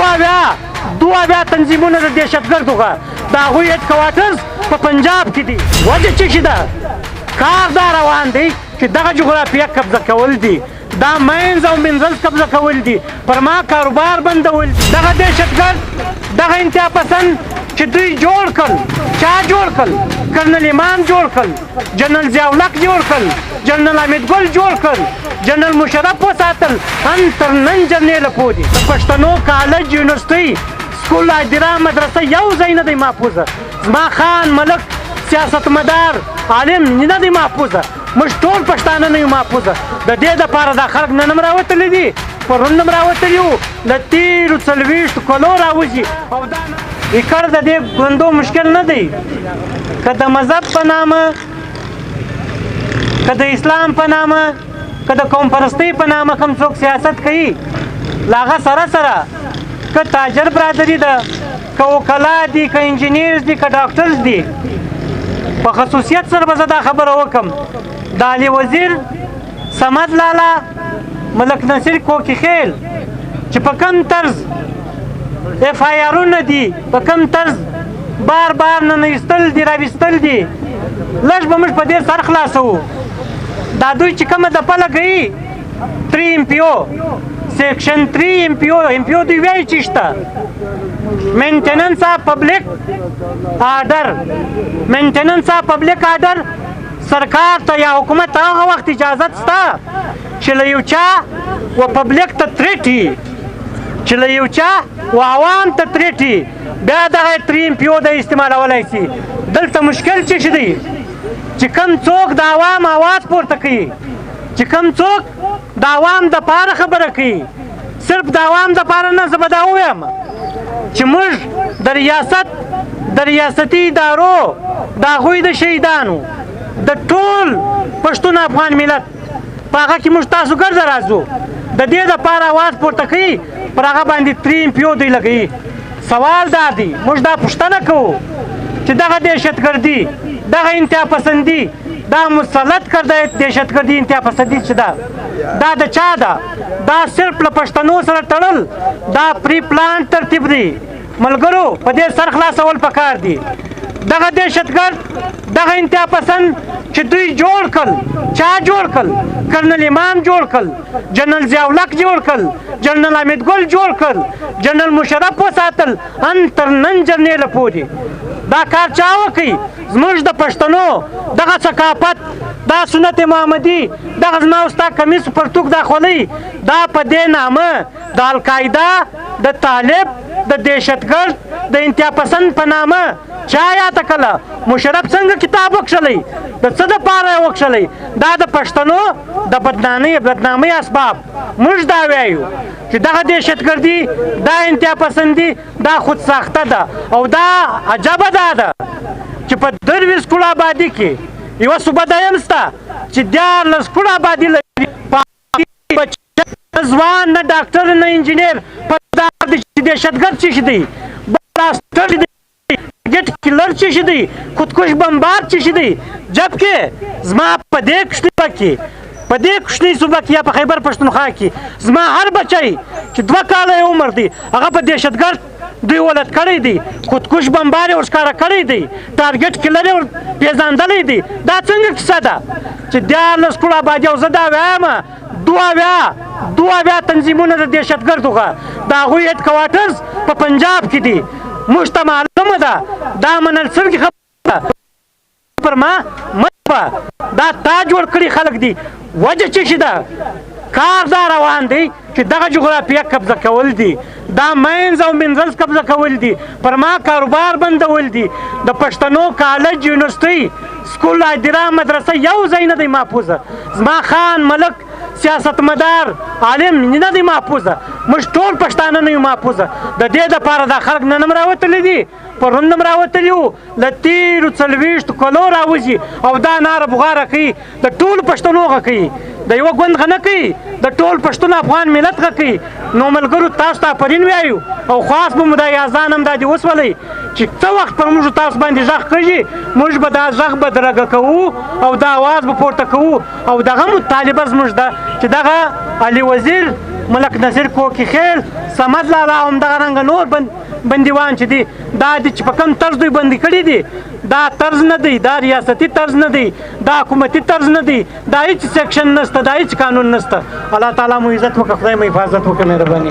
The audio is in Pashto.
72 تنظیمونه د دهشتګردو غه د هغوی هډکوارټرز په پنجاب کې دي. وجه څه شي ده؟ کار دا روان دی چې دغه جغرافیه قبضه کول دي، دا ماینز او منرلز قبضه کول دي، پر ما کاروبار بندول دي. دغه دهشتګرد، دغه انتها پسند چې دوی جوړ کړ، چا جوړ کړ؟ کرنل امام جوړ کړ، جنرال ضیاءالحق جوړ کړ، جنرال حمید ګل جوړ کړ، جنرال مشرف وساتل، ان تر نن جرنیله پورې د پښتنو کالج، یونیورسټۍ، سکول، ادیره، مدرسه یو ځای نه دی محفوظه. زما خان، ملک، سیاستمدار، عالم نه دی محفوظه. موږ ټول پښتانه نه یو محفوظه. د دې دپاره دا خلک نن هم راوتلي دي، پرون هم راوتلي وو، له تېرو 40 کلو راوځي. او دا ایکړ د دې ګوندو مشکل نه دی، که د مذهب په نامه، که د اسلام په نامه، که د قوم پرستۍ په نامه کوم څوک سیاست کوي، له هغه سره سره که تاجر برادري ده، که وکلا دي، که انجینرز دي، که ډاکټرز دي، په خصوصیت سره به زه دا خبره وکم، د علي وزیر، صمد لالا، ملک نصیر کوکي خیل چې په کم طرز اف آی آرونه دي، په کم طرز بار بار ننویستل دي، راویستل دي، لږ به موږ په دې سر خلاصوو. دا دوی چې کومه دپه لګوي 3 ایم پي او، سیکشن 3 ایم پي او، ایم پي او دوی وایي چې شته مینټیننس اف پبلک آرډر، مینټیننس اف پبلک آرډر سرکار ته یا حکومت ته هغه وخت اجازت شته چې له یو چا و پبلک ته تریټ وي، چې له یو چا و عوام ته تریټ وي، بیا دغه 3 ایم پي او دی استعمالولی شي. دلته مشکل څه شي دی؟ چې کوم څوک د عوام आवाज پورته کوي، چې کوم څوک د عوام د پاره خبره کوي، صرف د عوام د پاره نه، زه به دا ووایم چې موږ د ریاست، د ریاستي ادارو، د هغوی د شهیدانو، د ټول پښتون افغان ملت په هغه کې موږ تاسو ګرځه راځو، د دې دپاره اواز پورته کوي، پر هغه باندې 3 ایم پي او دوی لګوي. سوال دا دی، موږ دا پوښتنه کوو چې دغه دهشتګردي، دغه انتها پسندي، دا مسلط کرده دهشتګردي، انتها پسندي چې ده، دا د چا ده؟ دا صرف له پښتنو سره تړل، دا پری پلان ترتیب دی. ملګرو، په دې سر خلاصول پکار دي. دغه دهشتګرد، دغه انتها پسند چې دوی جوړ کړ، چا جوړ کړ؟ کرنل امام جوړ کړ، جنرال ضیاءالحق جوړ کړ، جنرال حمید ګل جوړ کړ، جنرال مشرف وساتل، ان تر نن جرنیله پورې دا کار چا وکړي؟ زموږ د پښتنو دغه ثقافت، دا سنت محمدي، دغه زما او ستا کمیس، پرتوګ، دا خولۍ، دا په دې نامه د القاعده، د طالب، د دهشتګرد، د انتها پسند په نامه چا یاده کړه؟ مشرف څنګه کتاب وکښلی؟ د څه دپاره یې وکښلی؟ دا د پښتنو د بدنامۍ اسباب. موږ دا وایو چې دغه دهشتګردي، دا انتها پسندي، دا خود ساخته ده. او دا عجبه دا ده چې په 23 کړو آبادي کې یوه صوبه دا هم شته چې 13 کړو آبادي لري، نه ځوان، نه ډاکټر، نه انجینر په دا دی چې دهشتګرد څه شي دی، بلاسټر دی، ټارګټ کلر څه شي دی، خودکش بمبار څه شي دی، جبکې زما په دې کوچني صوبه کې، په دې کوچنۍ صوبه کې یا په خیبر پښتونخوا کې زما هر بچی چې 2 کاله یې عمر دی، هغه په دهشتګرد دوی ولت کړی دی، خودکش بمبار یې ورښکاره کړی دی، ټارګټ کلر یې ور پېژندلی دی. دا څنګه کیسه ده چې 13 کړو آبادي؟ او زه دا وایم، 72 تنظیمونه د دهشتګردو غه د هغوی هډکوارټرز په پنجاب کې دي. موږ ته معلومه ده، دا منل شوې خبره پر ما مه، دا تا جوړ کړي خلک دي. وجه څه شي ده؟ کار دا روان دی چې دغه جغرافیه قبضه کول دي، دا ماینز او منرلز قبضه کول دي، پر ما کاروبار بندول دي. د پښتنو کالج، یونیورسټۍ، سکول، ادیره، مدرسه یو ځای نه دی محفوظه. زما خان، ملک، سیاستمدار، عالم نه دی محفوظه. موږ ټول پښتانه نه یو محفوظه. د دې دپاره دا خلک نن هم راوتلي دي، پرون هم راوتلي وو، له تېرو 40 کلو راوځي او دا ناره بغاره کوي، د ټولو پښتنو غه کوي، د یوه ګوند غه نه کوي، د ټول پښتون افغان ملت غه کوي. نو ملګرو، تاسو ته آفرین وایو او خواست به مو دا اذان هم دا دې وسولئ چې څه وخت پر موږ تاسو باندې غږ کږي، موږ به دا غږ بدرګه کوو او دا आवाز به پورته کوو. او دغه مطالبه زموږ ده چې دغه علي وزیر، ملک نصیر کوکي خیل، صمد لالا، همدغه رنګه نور بندیوان چې دي، دا دي چې په کوم طرز دوی بندي کړي دي، دا طرز نه دی، دا ریاستي طرز نه دی، دا حکومتي طرز نه دی، دا هیڅ section نشته، دا هیڅ قانون نشته. الله تعالی مو عزت وکړه، خدای مو حفاظت وکړه، مهرباني.